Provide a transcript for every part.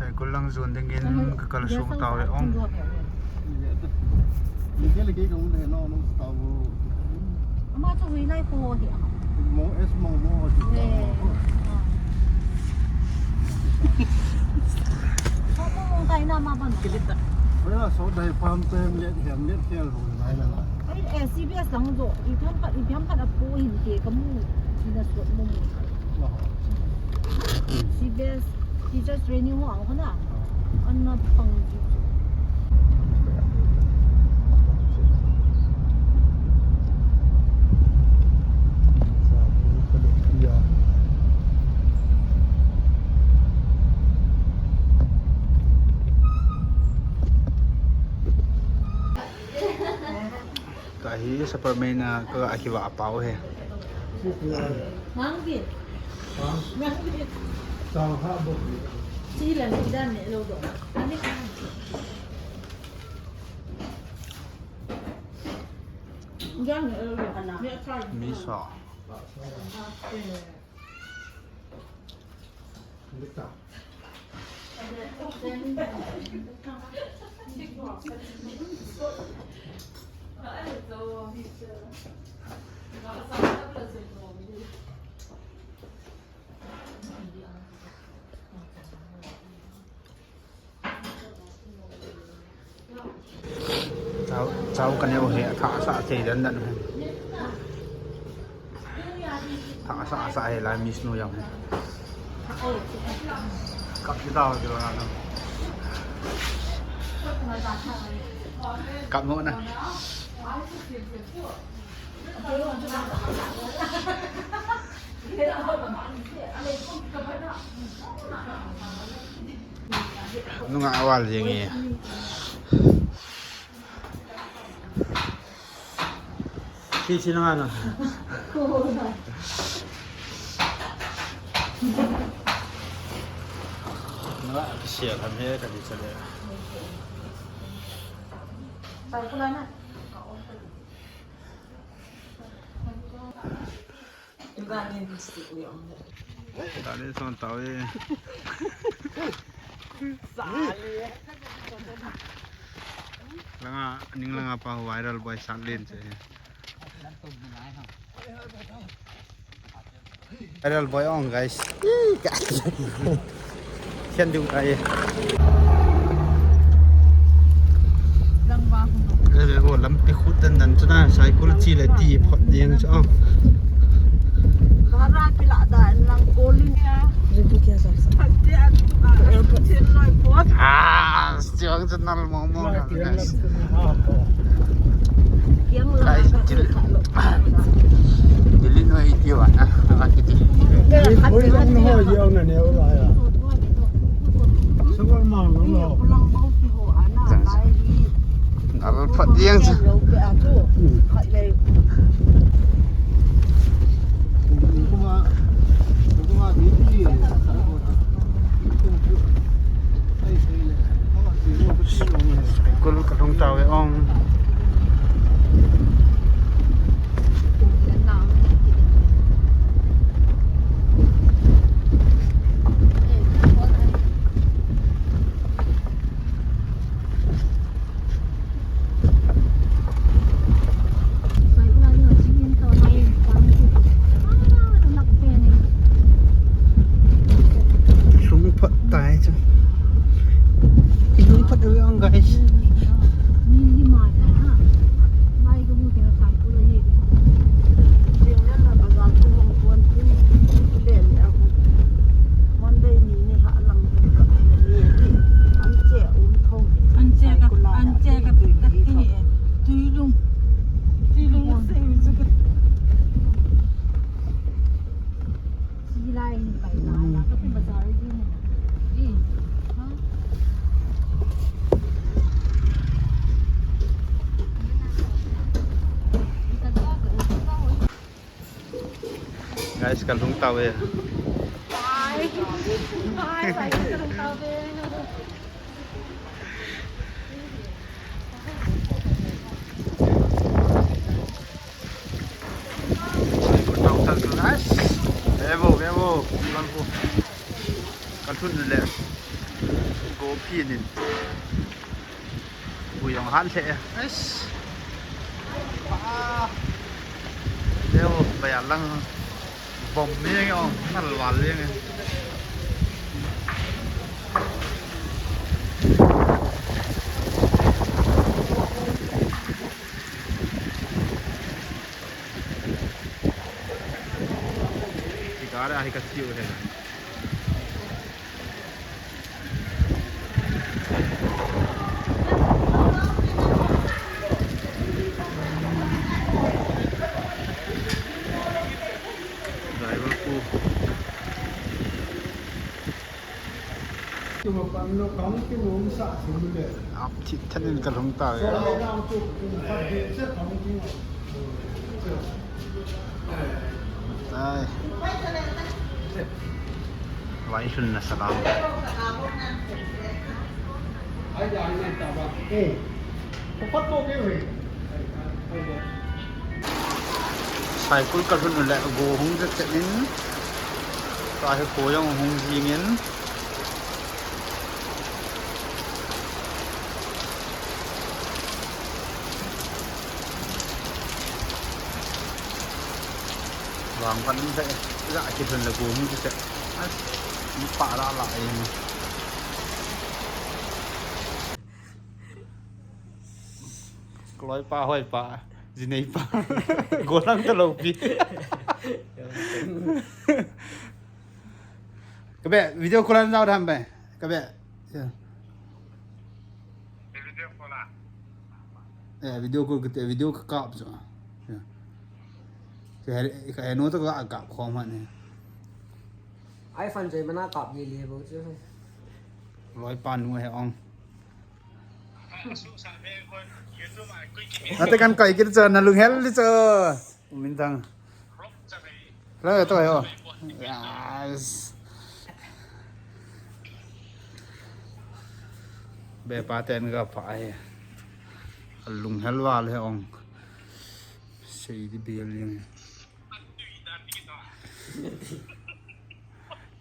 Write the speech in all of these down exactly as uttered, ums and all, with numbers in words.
Saikul lang jon dingin ka kalsong tau e ong. Ni ke le ke ka un he no no tau. Ama chu hui lai ko hi a. Mo es mo mo. Mo mo kai na ma ban kilit ta. Wala so dai pam tem le hem le kel ho lai la. Ai, eh, C B S lang jo. I tham khat, i tham khat a po hin ke ka mu. Ina suat mo mo. C B S teachers training ho ang ho na. Ana pang ji. Tahi super main a ka akiva apau he. Nang di. Nang di. Sila ni dan ni lo do. Ani ka. Dan ni lo do. Ni ka. Mi sa. Chau, chau ka neo he, tha sa thei dan dan he. Tha sa sa he lai Miss Nu jong he. Kap ji tau ji la na. Kap mo na. Nunga awal jeng e. Si si nunga no. Nunga kisia tham he ka di chale. Dale son tau e. Langa, ning langa pa viral boy sang len che. Viral boy ong, guys. Ih, guys. Khen ding kai. Lang ba hung. Eh, oh, lampi khut dan dan chu na, cycle chi le ti phot ding chu. Bara pila da lang kolin ya. Rin tu kya sa sa. Phat dia. Chin loi phot. Ah, siang chu nal mo mo na, guys. Kiang la. Guys, ka chil. Delhi noi ti wa na, ava kiti. Hoi lang no ho yau na neo la ya. Sabar ma lo lo. Nal phat yang sa. Kul ka lhung tau e ong. Lhung phat tai chu. Lhung phat ve ong, guys. An che ka, an che ka, ka ti ni e. Tuilung. Tuilung se mi chu ka. Silai ni pai na, na ka pi bazar ji ni. Eh. Ha? Guys, ka lhung tau e. Bye. Bye, bye, ka lhung tau e. Guys, vevo, vevo, ka lhung le. Go phin in. Ui, jong hat lheh e. Ais. Ah. Leo, bai a lang. Vom ni jong, nal val jong. Ki ka re, ahi ka tiu he. Driver pu. Ap thit thet in ka lhung ta ve. Ai. Vai lhun na salam. Cycle ka lhun u le go hung chet chet in. Tua hi kho jong hung jing in. Vang pan um te, ja ki thun le go hung ki te. Ai, mi pa la la e. Kloi pa hoi pa, jinei pa. Go lang to lo pi. Ka be video call an jao tham be. Ka be. Yeah. Video call a. Eh, video call kiti, video ka kap chu. Yeah. Ka he, ka he no to ka kap khom ha ni. iPhone jai mana kap ye le bo chu. Loi pa nu he ong. Ate kan kai kit chu na lung hel li chu. Min thang. Lo to yo. Yes. Be pa ten ga pa ai. Lung hel val he ong. Sei di bel jeng.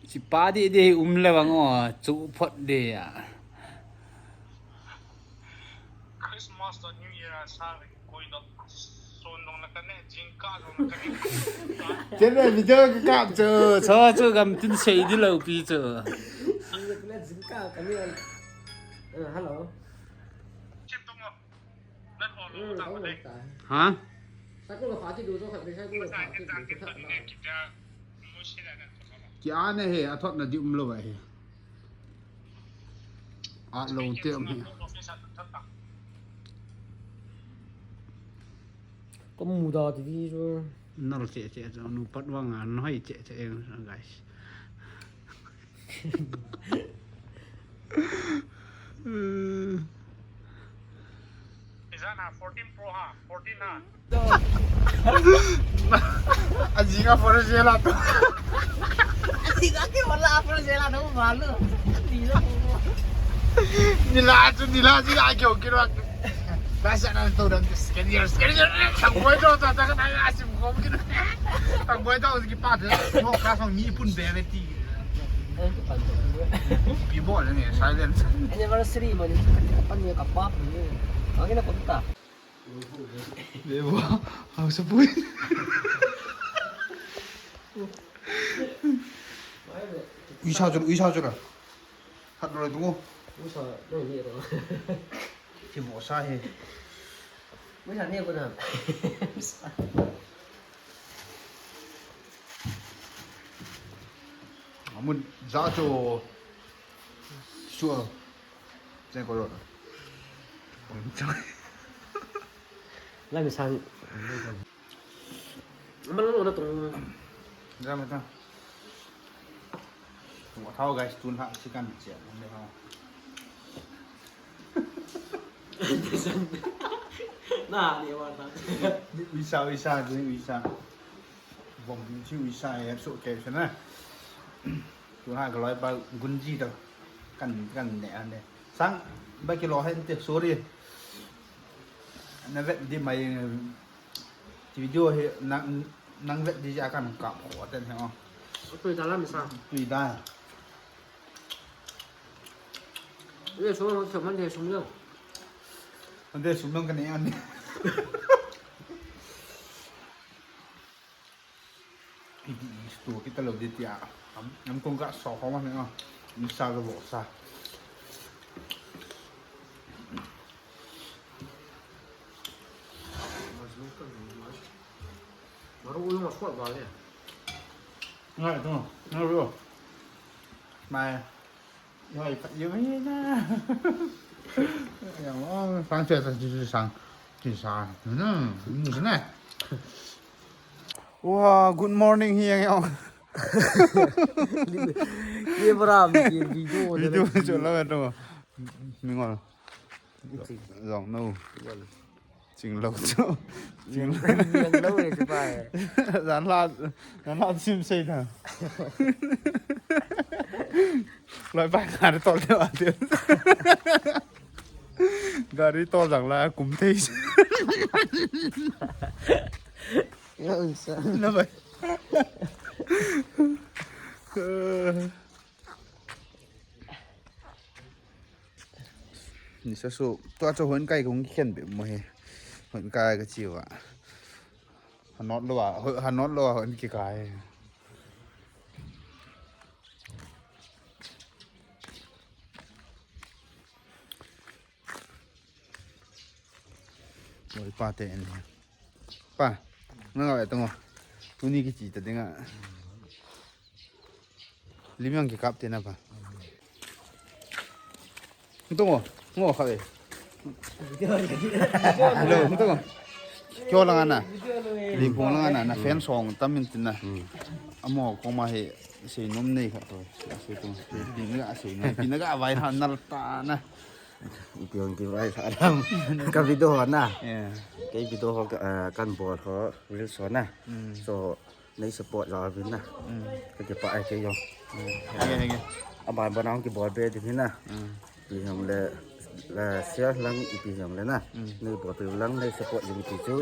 Si pa di di um le bang o, chu phot di ya. Christmas to New Year a sa koi dok son dong na kane, jingkah dong na kane. Chebe video ka kap chu, cho chu gam tin sei di lo pi chu. Jingkah kane. Eh, hello. Chim tong mo. Hmm, oh, ta. Ha? Sa ko lo kha ki du jo kha, sa ko lo kha ki du jo kha. Ki ane he, a thot na di um lo ba he. A lo te um he. Ko mu da ti di chu. Nal che che chu, nu pat vang a, noi che che eng, guys. Is that a fourteen Pro ha? Fourteen ha? Ajinga four jela to. Ajinga ke wala four jela no malu. Nila tu nila ji ake okiro. Basa na to dan scan here, scan here. Thang boi to ta ta na asim kom kiro. Thang boi to ki pa de. Mo ka song ni pun be ne ti. Pi bol ne silence. Anniversary mo ni pan ni ka pa ni. Ang ina punta. Bebo, hau sa pui. Uisa jul, uisa jul. Hat roi tu. Uisa, no ni ro. Ki mo sa he. Uisa ni ko na. Amun ja cho. Sua. Chen ko ro. Lai mi sang. Ama lo na tong. Jam ta. Tong thao guys, tun ha chicken che. Na ni wa ta. Uisa, uisa, uisa. Vom chi uisa e so ke na. Tun ha ka loi pa gunji to. Kan, kan ne ane. Sang ba kilo hen te, sorry. Na vet di mai, video hi nang, nang vet di ja kan kap kho ten he o. Tui da la mi sa. Tui da. Ve, sum, sum, man de sum lo. Man de sum lo ka ne an. Iti stu kita lo di tia. Am, am kong ka so ho ma ne. Am sa lo sa. Baru ulang masuk balik. Ngai tu, ngai tu. Mai. Yoi, yoi na. Yang, oh, sang sia, sang sia, sang sia. Hmm, hmm, sana. Wah, good morning hi yang yang. Ye bra, ye video, video cho la tu. Mingol. Jong no. Ching lo chu. Ching lo le chu pai. Jan la, jan la sim sei da. Loi pai ka de tol de wa de. Gari tol jang la kum thei. Yo, sa. Na bai. Nisa su, tua chu hon kai kong khen be mo he. Hon kai ka chi wa. Hanot lo wa, hanot lo wa hon ki kai. Oi, pa te en. Pa, nang awe tongo. Tuni ki chi ta dinga. Lim jong kikap te na pa. Tung o, ngo kha ve. Hello, tung o. Kyo lang ana. Lim pong lang ana, na fan song tam min tin na. Amo koma he sei nom nei kha to. Sei tung. Pi na ga sei nom. Pi na ga vai han nal ta na. Ipi hong kivai sa lam. Ka video ho na. Yeah. Kei video ho ka, ah, kan bol ho reels ho na. Mm. So, nei support jal vin na. Mm. Ka kipah e kei jong. Mm. Henge, henge. Aban ban hong kibol be ding hi na. Mm. Ipi hong le, la share lang ipi hong le na. Mm. Nei bol pe lang nei support jing ti chu.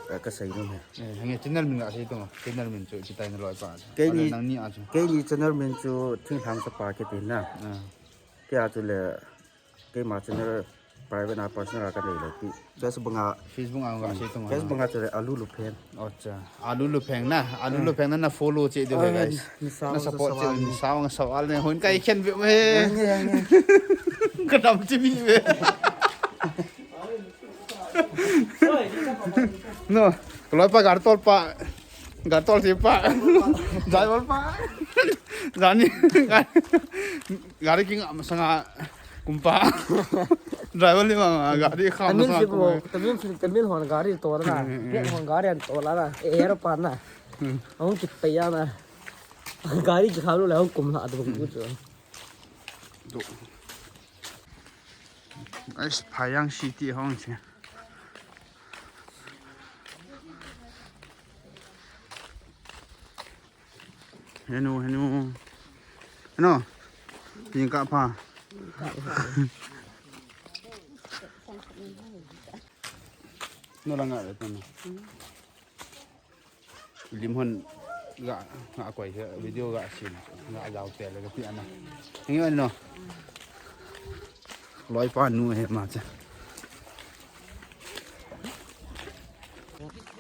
Eh, ka sei nom he. Eh, henge channel min la sei tung. Channel min chu kitai na loi pa. Kei ni, nang ni a chu. Kei ni channel min chu Thinglhang Chapa kiti na. Ah. Kei a chu le Keima channel private a personal a ka nei lou pi. Facebook a. Facebook a ka sei tung. Facebook a chu le Alu Lupheng. Acha. Alu Lupheng na, Alu Lupheng na na follow che diu he guys. Na support che, ni sao nga sao al ne hon kai khen ve me. Ka dam che mi ve. No, ka loi pa gar tol pa. Gar tol si pa. Driver pa. Jani. Gari king am sanga kumpa. Driver ni ma gari kham Tamil sanga film kumpa. Tamil film, Tamil hon gari tol na. Black hon gari an tol na. Aero pa na. Ahung kit pa ya na. Gari ki kham lo la hung kum la do ku chu. Do. Guys, Phayang City hong che. Henu, henu. Henu. Tingkah pa. No langa le tano. Lim hon ga, ga koi he, video ga sin, ga jao te le ga pi ana. Henge no. Loi pa nu he ma che.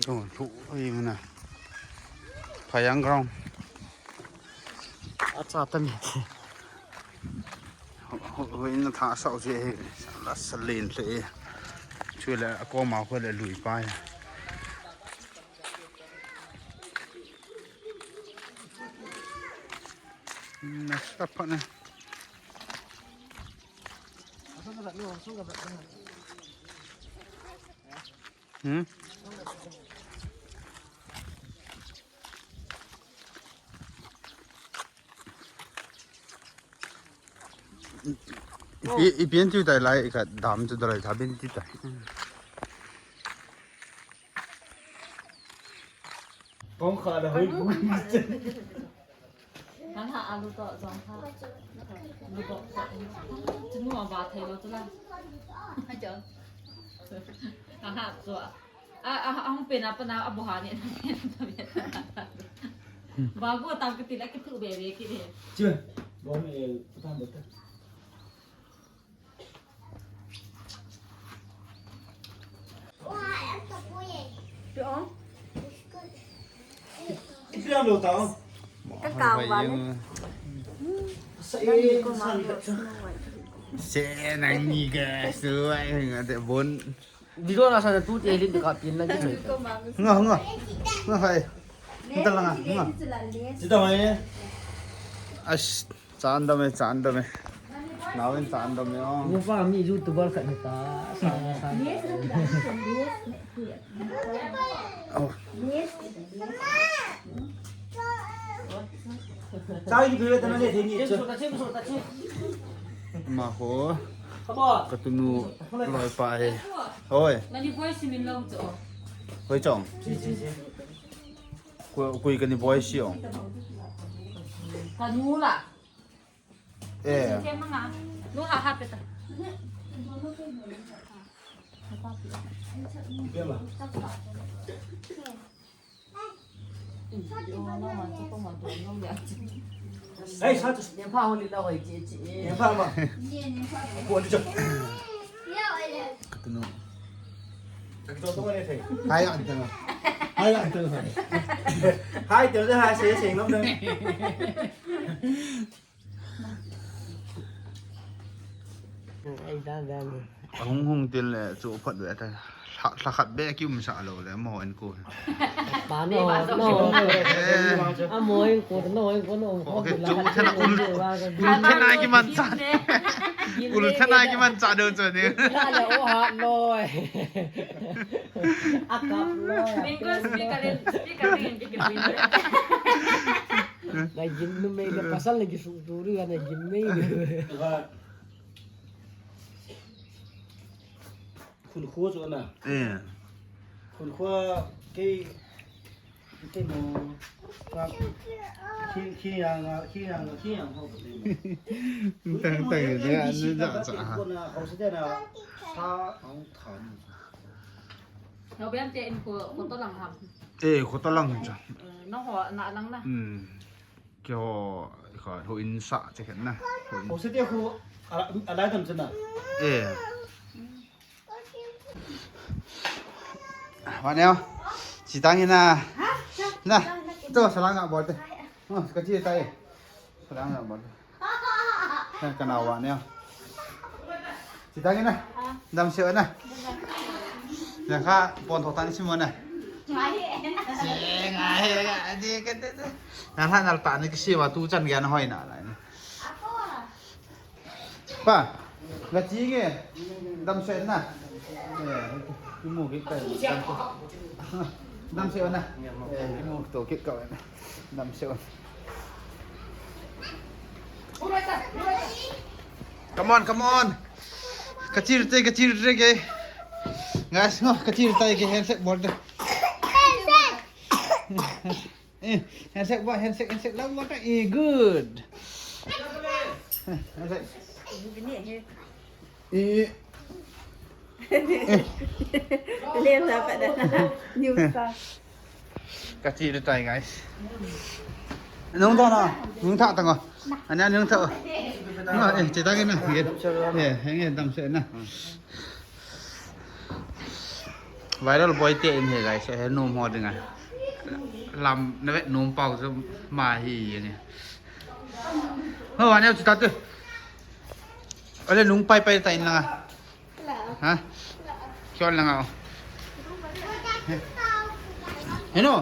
Dong thu ing na. Phayang ground. Acha ta mi. Ho, ho, ho in tha sao che he. La salen le. Chu le a ko ma ko le lui pa he. Na sa pa na. Hmm? Ipi, ipi an tiu tai lai ka dam chu dai tha bin ti tai. Kong kha da hoi bu. Nang ha alu to jong ha. Lu bo. Chunu a ba thei lo tu la. Ha jo. Nang ha chu. A, a, a hung pen a pa na a bo ha ni. Ba go tam ki ti la ki thu be be ki de. Chu. Bo me el pa tam ba ta. Ipia lo ta. Ka kau ba le. Sa e san. Se nang ni ga su ai nga de bon. Video na sa tu te lin ka pin na ki. Nga nga. Nga hai. Kita langa nga. Kita mai. As. Chandam e, chandam e. Nawin chandam e, oh. Wo pa mi YouTuber khat ni ta. Sa, sa. Oh. Chai ki bebe tana le theni. Ma ho. Ka tunu loi pa he. Hoi. Nani boy simin lo cho. Hoi chong. Ko, koi kani boy si ong. Ka nu la. Eh. Che manga. Nu ha ha pe ta. Hey, satu. Yang pa holi la hoi che che. Yang pa ma. Ko ni cho. Ka tunu. Hai, ang tunu. Hai, ang tunu. Hai, tunu, hai, saya sing ngam dong. Ai, da, da, ni. Hung hung tin le chu phat ve ta. Lha, lha khat be ki um sa lo le mo en ko. Pa no, no. Eh. A mo en ko, no en ko, no. Ko ke chu thana ul. Ul thana ki man cha. Ul thana ki man cha do chu ni. La le o ha no. A kap no. Mingo speaker in, speaker in ki ki. Na gim nu mei le pasal na ki su tu ri na gim mei. Khun khua chu na. Eh. Khun khua ke, ke mo. Ka khi, khi yang, khi yang, khi yang ho ko te mo. Tang tang ya, ya, ya, ya. Ko na, ko se na. Sa ang than. Nau biam te in ko, ko to lang ham. Eh, ko to lang cha. Eh, no ho na lang na. Hmm. Kyo, kho, ho in sa che khen na. Ho in. Ho se te ho, ala, ala dam che na. Eh. Wa neo. Chi tang hi na. Na. To salang a bol te. Oh, ka chi tai. Salang a bol te. Ka, ka na wa neo. Chi tang na. Dam se na. Na kha pon tho tan si mo na. Ngai. Si ngai, ngai, di ka te te. Na ha nal ta ni kisi wa tu chan gya na hoi na la ni. Pa, na chi nge. Dam se na. Eh, ki mu ki ka. Dam se na. Eh, ki mu to ki ka na. Dam se. Come on, come on. Kachir te, kachir te ke. Guys, no, kachir te ke handshake bol te. Eh, handshake ba, handshake, handshake lang ba ta. Eh, good. Eh, handshake. Eh. Lem na pa da. New star. Kati de tai, guys. Nung ta na, nung ta ta ngo. Ani nung ta. Ngo, eh, che ta ke na. Eh, henge dam se na. Viral boy te in he, guys. He num ho dinga. Lam na ve num pau so ma hi ye ni. Ho, ani che ta te. Ale nung pai pai ta in la. Ha? Kyon lang ako. Heno.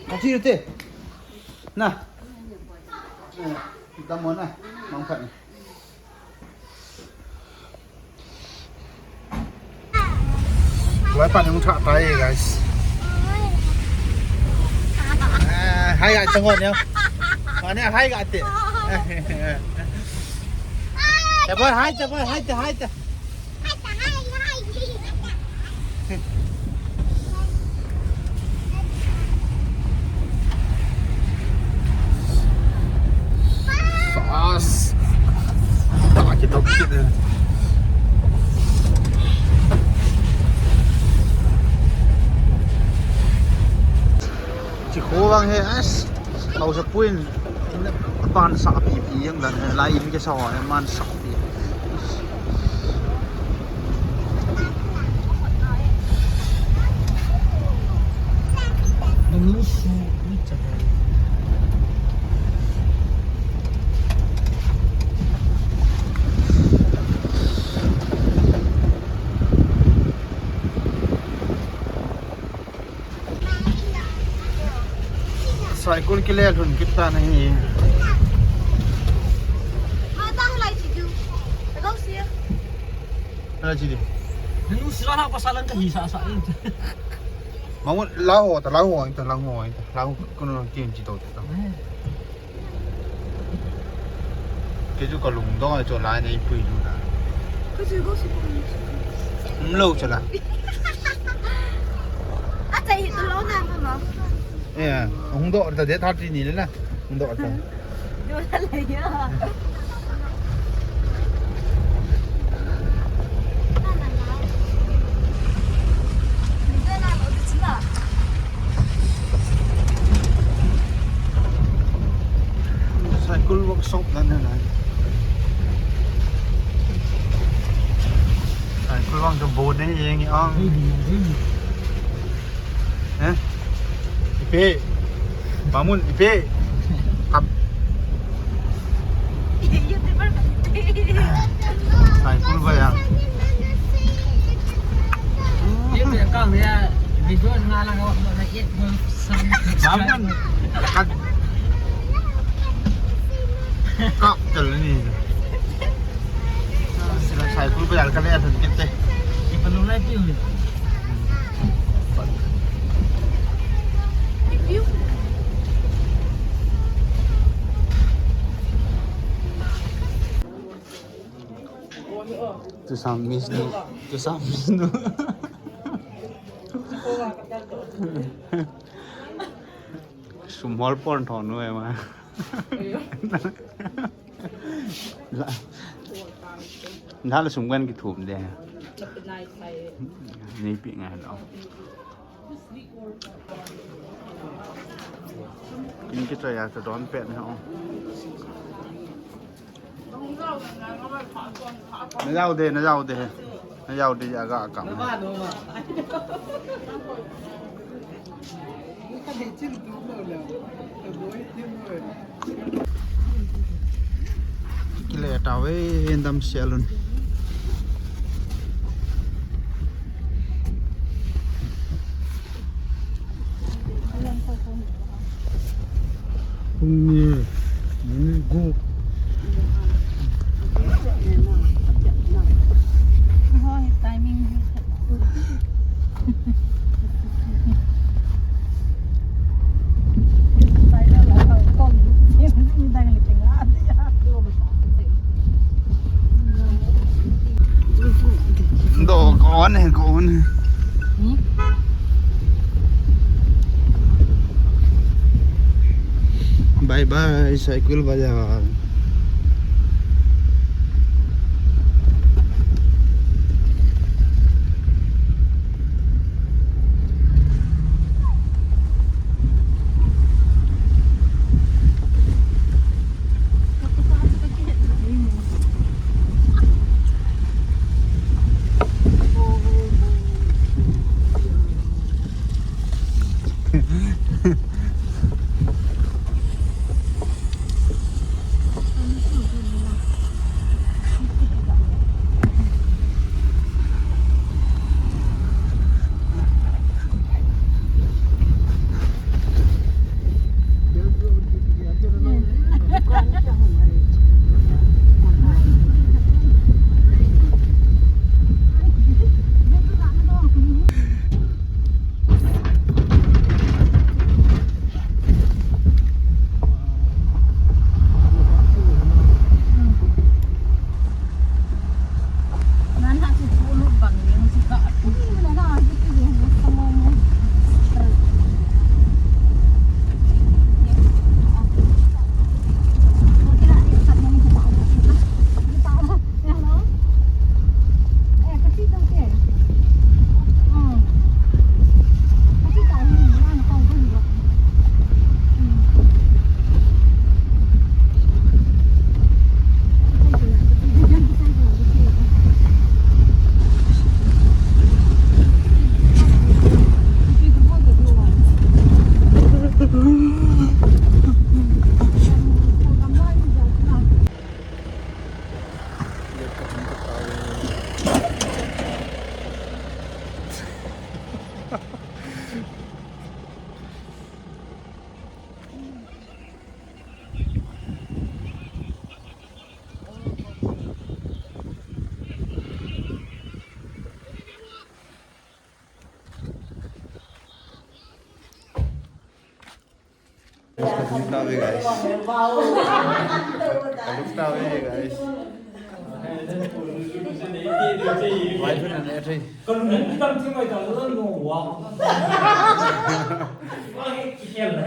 Kati te. Na. Damo na. Mangkat na. Wai pan yung cha tai, guys. Eh, hai, hai, tengok ni. Mana hai kat te. Cepat, hai, cepat, hai, hai. Sas. Tak kita bukit ni. Cikgu bang he as. Kau sepuin. Pan sa pi pi yang dan he. Lain ke sa he man sa pi. Saikul kile lhun kit tan ahi. Ala chi di. Nanu sira na pasal ang kahi sa sa. Mangun laho ta laho ta laho ta laho kuno tin chi to ta. Kei chu ka lungdong a chu lai nei pui lu na. Ka chu go si ko ni. Um lo chu la. A chai hi tu lo na ma ma. Eh, hung do ta de thirty ni le na. Hung do ta. Do la le ya. Saikul workshop dan na lai. Saikul wang ka bo ne yeng ang. Eh? Ipi. Bangun, ipi. Kap. Saikul ba ya? Video nga lang ako na it mo sa. Bangun. Kap. Kap tal ni. Sila Saikul ba ya ka le athun kit te. Ipalulai piu. To some Vishnu. To some Vishnu. Sum hol pon thon nu ema. La. Nala sum kan kithum de. Nei pi ngai lo. Kin kichai a ka don pet na o. Na jao de, na jao de. Na jao de ya ga kam. Kile tave endam sialun. Hung ni, ni gu. Hoi, timing. Do kon hai, kon hai. Hmm? Bye bye, Saikul Bazar. Lufta ve, guys. Lufta ve, guys. Wai phun an e thei. Kalung tam thim mai ta lo no wa. Wa he ki khel na.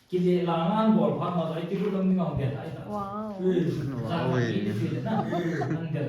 Kile la ngan bol phat ma ai ti lu lam ni ngam dia ai ta. Wow. Wow. Ang dia.